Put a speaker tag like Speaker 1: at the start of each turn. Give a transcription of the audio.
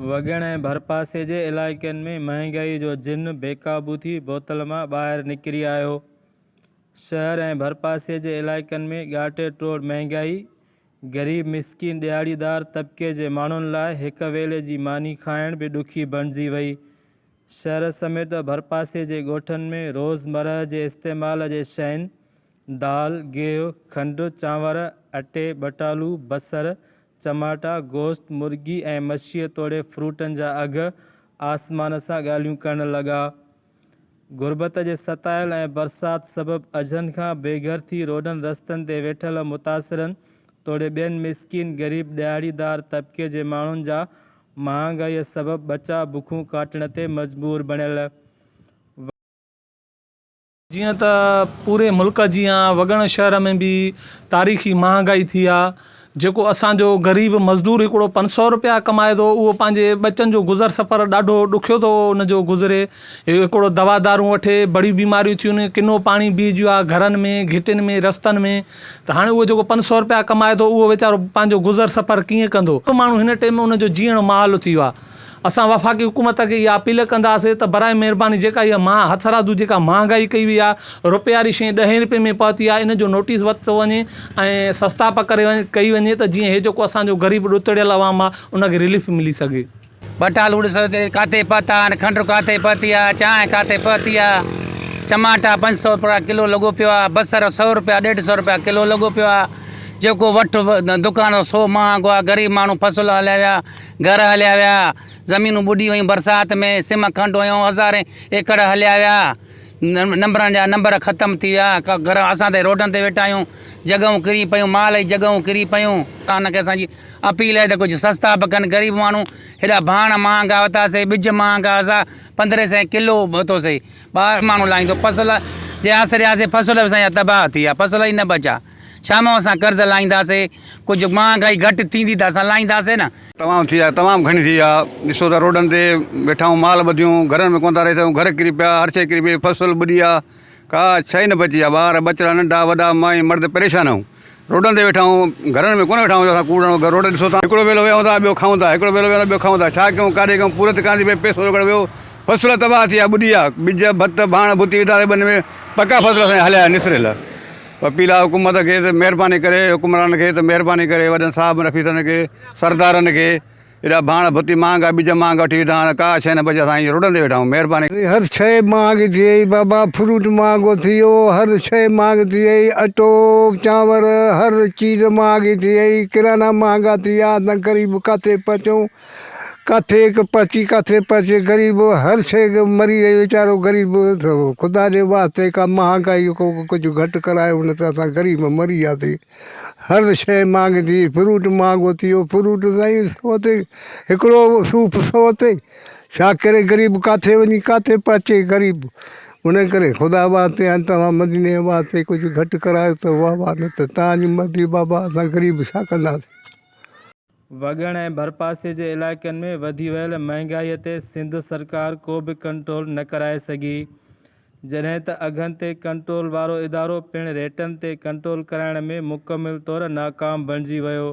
Speaker 1: وڳڻ ۽ ڀرپاسي جي علائقن ۾ مهانگائي جو جن بيقابو ٿي بوتل مان ٻاهر نڪري آيو. شهر ۽ ڀرپاسي جي علائقن ۾ ڳاٽي ٽوڙ مهانگائي غريب مسڪين ڏهاڙيدار طبقي جي ماڻهن لاء هڪ ويلي جي ماني کائڻ به ڏکي بڻجي وئي. شهر سميت ڀرپاسي جي ڳوٺن ۾ روز مرهه جي استعمال جي شين دال، گيهه، کنڊ، چانور، اٽي، ٻٽالو، بصر، چماٽا، گوشت، مرغي ۽ مڇيء توڙي فروٽن جا اگهه آسمان سان ڳالهيون ڪرڻ لڳا. غربت جي ستايل ۽ برسات سبب اجهن کان بي گهر ٿي روڊن رستن تي ويٺل متاثرن توڙي ٻين مسڪين غريب ڏهاڙيدار طبقي جي ماڻهن جا مهانگائيء سبب ٻچا بکون ڪاٽڻ تي مجبور بڻيل.
Speaker 2: جيئن ته پوري ملڪ جيان وڳڻ شهر ۾ به تاريخي مهانگائي ٿي آ جيڪو اسان جو غريب مزدور هڪڙو 500 روپيا ڪمائي ٿو اهو پنهنجي ٻچن جو گذر سفر ڏاڍو ڏکيو ٿو ان جو گذري هڪڙو دوا دارون وٺي بڙيون بيماريون ٿيون ڪنو پاڻي بيهجي ويو آ گهرن ۾ گهٽين ۾ رستن ۾ ته هاڻي اهو جيڪو 500 روپيا ڪمائي ٿو اهو ويچارو پنهنجو گذر سفر ڪيئن ڪندو ماڻهو هن ٽيم ۾ ان جو جيئڻ محال ٿي ويو آ اسان وفاقي حڪومت کي اها اپيل ڪنداسين ته براء مهرباني جيڪا اها مها هٿرادو جيڪا مهانگائي ڪئي وئي آهي روپي واري شيء ڏهين روپين ۾ پهتي آهي ان جو نوٽيس ورتو وڃي ۽ سستائپ ڪري ڪئي وڃي ته جيئن هي جيڪو اسان جو غريب ڏتڙيل عوام آهي ان کي رليف ملي سگهي.
Speaker 3: ٻٽالو ڏسو ته ڪاٿي پهتا آهن، کنڊ ڪاٿي پهتي آهي، چانهه ڪاٿي پهتي آهي، چماٽا 500 روپيا ڪلو لڳو پيو آهي، بصر سئو روپيا ڏيڍ سئو روپيا ڪلو لڳو پيو آهي، جيڪو وٺ دڪان سو مهانگو آهي، غريب ماڻهو فصل هليا ويا، گهر هليا ويا، زمينون ٻڏي ويون برسات ۾، سم کنڊ هيون هزارين ايڪڙ هليا ويا، نمبرن جا نمبر ختم ٿي ويا، گهر اسان ته روڊن تي ويٺا آهيون، جڳهون ڪري پيون، مال جي جڳهون ڪري پيون. انهن کي اسان جي اپيل آهي ته ڪجهه سستا به ڪن، غريب ماڻهو هيڏا ڀاڻ مهانگا ورتاسي، ٻج مهانگا اسان پندرهين سئين ڪلو ورتوسي، ٻار ماڻهو لائيندو فصل جي آسري آسي فصل به اسان جا تباهه ٿي ويا، فصل ئي نه بچا. ڇا مان اسان قرض لاهينداسي، ڪجهه مهانگائي گهٽ ٿيندي ته اسان لاهينداسي نه.
Speaker 4: تمام ٿي آ تمام گهڻي ٿي آ ڏسو ته روڊن تي ويٺا آهيون مال ٻڌيون گهرن ۾ ڪونه ٿا رهي سگهون گهر ڪري پيا هر شيء ڪري پئي فصل ٻڏي آ ڪا شيء نه بچي آ ٻار ٻچڙا ننڍا وڏا مائي مرد پريشان آهيون روڊن تي ويٺا آهيون گهرن ۾ ڪونه ويٺا آهيون اسان ڪوڙ هڻون روڊ ڏسو ٿا هڪڙو ويلو ويهون ٿا ٻيو کائون ٿا هڪڙو ويلو ويهون ٿا ٻيو کائون ٿا ڇا ڪيون ڪاڏي ڪيون پورت ڪانه ٿي پئي پئسو روڪڙ ويو فصل تباهه ٿي ويا ٻڏي ويا ٻج ڀت ڀاڻ ڀتي وڌا ٻن ۾ پڪا فصل اسان جا هليا ويا نسريل. اپيل آ حڪومت کي ته مهرباني ڪري حڪمرانن کي ته مهرباني ڪري وڏن صاحبن آفيسرن کي سردارن کي ايڏا ڀاڻ ڀتي مهانگا ٻج مهانگا وٺي وڌا آهن ڪا شيء نه بچي اسان ائين روڊن تي ويٺا آهيون مهرباني.
Speaker 5: هر شيء مهانگي ٿي وئي بابا فروٽ مهانگو ٿي ويو هر شيء مهانگي ٿي وئي اٽو چانور هر چيز مهانگي ٿي وئي ڪرانا مهانگا ٿي ويا اسان غريب ڪاٿي پهچون ڪاٿي هڪ پهچي ڪاٿي پهچي غريب هر شيء کي مري وئي ويچارو غريب خدا جي واسطي ڪا مهانگائي ڪو ڪجهه گهٽ ڪرايو نه ته اسان غريب مري وياسين هر شيء مهانگي ٿي وئي فروٽ مهانگو ٿي ويو فروٽ سائين سو تي هڪڙو صوف سو تي ڇا ڪري غريب ڪاٿي وڃي ڪاٿي پهچي غريب ان ڪري خدا واسطي ۽ توهان مديني واسطي ڪجهه گهٽ ڪرايو ته واهه واهه نه ته توهان جي مرضي بابا اسان غريب ڇا ڪنداسين.
Speaker 1: وڳڻ ۽ ڀرپاسي جي علائقن ۾ وڌي ويل مهانگائي تي سنڌ سرڪار ڪو به ڪنٽرول نه ڪرائي سگهي، جڏهن ته اگهن تي ڪنٽرول وارو ادارو پڻ ريٽن تي ڪنٽرول ڪرائڻ ۾ مڪمل طور ناڪام بڻجي ويو.